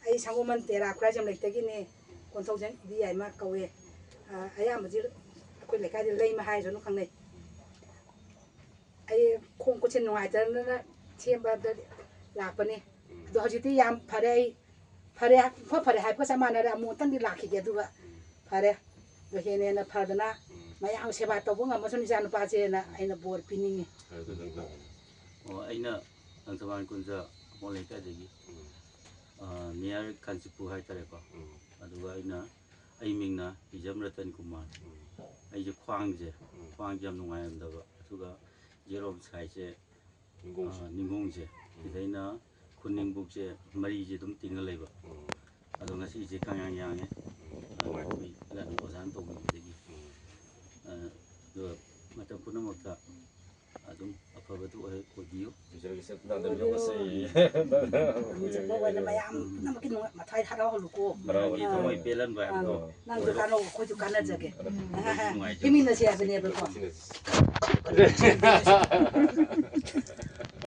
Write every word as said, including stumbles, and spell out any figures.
ꯑꯩ ꯁꯪꯒꯣꯃꯟ ꯇꯦꯔꯥ ꯈꯨꯔꯥꯏꯖꯝ ꯂꯩꯇꯒꯤꯅꯦ꯫ ꯀꯣꯟꯊꯧꯖꯝ ꯏꯕꯤ ꯌꯥꯏꯃ ꯀꯧꯋꯦ꯫ ꯑ, ꯑꯌꯥꯝꯕꯗꯤ ꯑꯩꯈꯣꯏ ꯂꯩꯀꯥꯏꯗꯤ ꯂꯩꯃ ꯍꯥꯏꯔꯁꯨ ꯑꯗꯨꯝ ꯈꯪꯅꯩ꯫ ꯑꯩ ꯈꯣꯡ ꯈꯨꯠꯁꯦ ꯅꯨꯡꯉꯥꯏꯇꯗꯅ ꯁꯦꯝꯕꯗ ꯂꯥꯛꯄꯅꯦ꯫ ꯑꯗꯣ ꯍꯧꯖꯤꯛꯇꯤ ꯌꯥꯝ ꯐꯔꯦ꯫ ꯑꯩ ꯐꯔꯦ, ꯏꯐ ꯐꯔꯦ ꯍꯥꯏꯕꯒ ꯆꯞ ꯃꯥꯟꯅꯔꯦ꯫ ꯑꯃꯨꯛꯇꯪꯗꯤ ꯂꯥꯛꯈꯤꯒꯦ, ꯑꯗꯨꯒ ꯐꯔꯦ꯫ ꯑꯗꯣ ꯍꯦꯟꯅ ꯍꯦꯟꯅ ꯐꯗꯅ ꯃꯌꯥꯝ ꯁꯦꯕꯥ ꯇꯧꯕ ꯉꯝꯃꯁꯅꯨ ꯏꯆꯥ ꯅꯨꯄꯥꯁꯦꯅ ꯑꯩꯅ ꯕꯣꯔ ꯄꯤꯅꯤꯡꯉꯤ꯫ ꯑꯣ, ꯑꯩꯅ ꯂꯪꯊꯕꯥꯜ ꯀꯨꯟꯖ ꯑꯃꯣꯜ ꯂꯩꯀꯥꯏꯗꯒꯤ꯫ ꯑ, ꯅꯤꯌꯔ ꯀꯥꯟꯆꯤꯄꯨꯔ ꯍꯥꯏꯇꯥꯔꯦꯀꯣ꯫ ꯑꯗꯨꯒ ꯑꯩꯅ, ꯑꯩ ꯃꯤꯡꯅ ꯍꯤꯖꯝ ꯔꯇꯟ ꯀꯨꯃꯥꯔ꯫ ꯑꯩꯁꯦ ꯈ꯭ꯋꯥꯡꯁꯦ, ꯈ꯭ꯋꯥꯡꯁꯦ ꯌꯥꯝ ꯅꯨꯡꯉꯥꯏꯔꯝꯗꯕ, ꯑꯗꯨꯒ ꯌꯦꯠꯂꯣꯝ ꯁꯥꯏꯁꯦ, ꯅꯤꯡꯒꯣꯡꯁꯦ꯫ ꯑ, ꯅꯤꯡꯒꯣꯡꯁꯦ꯫ ꯁꯤꯗꯩꯅ ꯈꯨꯅꯤꯡꯕꯨꯛꯁꯦ ꯃꯔꯤꯁꯦ ꯑꯗꯨꯝ ꯇꯤꯡꯉ ꯂꯩꯕ꯫ ꯑꯗꯣ ꯉꯁꯤꯁꯦ ꯀꯪꯌꯥꯡ ꯌꯥꯡꯉꯦ꯫ ꯑ, ꯑꯩꯈꯣꯏ ꯂꯟ ꯑꯣꯖꯥꯅ ꯇꯧꯕꯤꯕꯗꯒꯤ꯫ ꯑ, ꯑꯗꯨꯒ ꯃꯇꯝ ꯄꯨꯝꯅꯃꯛꯇ ꯑꯗꯨꯝ ꯑꯐꯕꯗꯨ ꯑꯣꯏ-, ꯑꯣꯏꯕꯤꯌꯨ꯫ ꯏꯆꯦꯒꯤꯁꯦ ꯅꯥꯟꯗꯕꯤꯌꯣ ꯉꯁꯤ꯫ ꯍꯧꯖꯤꯛ ꯐꯥꯎꯕ ꯑꯣꯏꯅ ꯃꯌꯥꯝ ꯄꯨꯝꯅꯃꯛꯀꯤ ꯅꯨꯡꯉꯥꯏ-, ꯃꯊꯥꯏ ꯍꯔꯥꯎꯍꯜꯂꯨꯀꯣ꯫ ꯍꯔꯥꯎꯍꯜꯂꯨ꯫ ꯑꯥ, ꯊꯃꯣꯏ ꯄꯦꯜꯍꯟꯕ ꯍꯥꯏꯕꯗꯣ ꯅꯪꯁꯨ ꯑꯣꯏꯔꯣ꯫ ꯀꯥꯟꯅꯧ, ꯑꯩꯈꯣꯏꯁꯨ ꯀꯥꯟꯅꯖꯒꯦ꯫ ꯎꯝ꯫ ꯅꯨꯡꯉꯥꯏꯖꯒꯦ꯫ ꯍꯤꯡꯃꯤꯟꯅꯁꯤ ꯍꯥꯏꯕꯅꯦꯕꯀꯣ꯫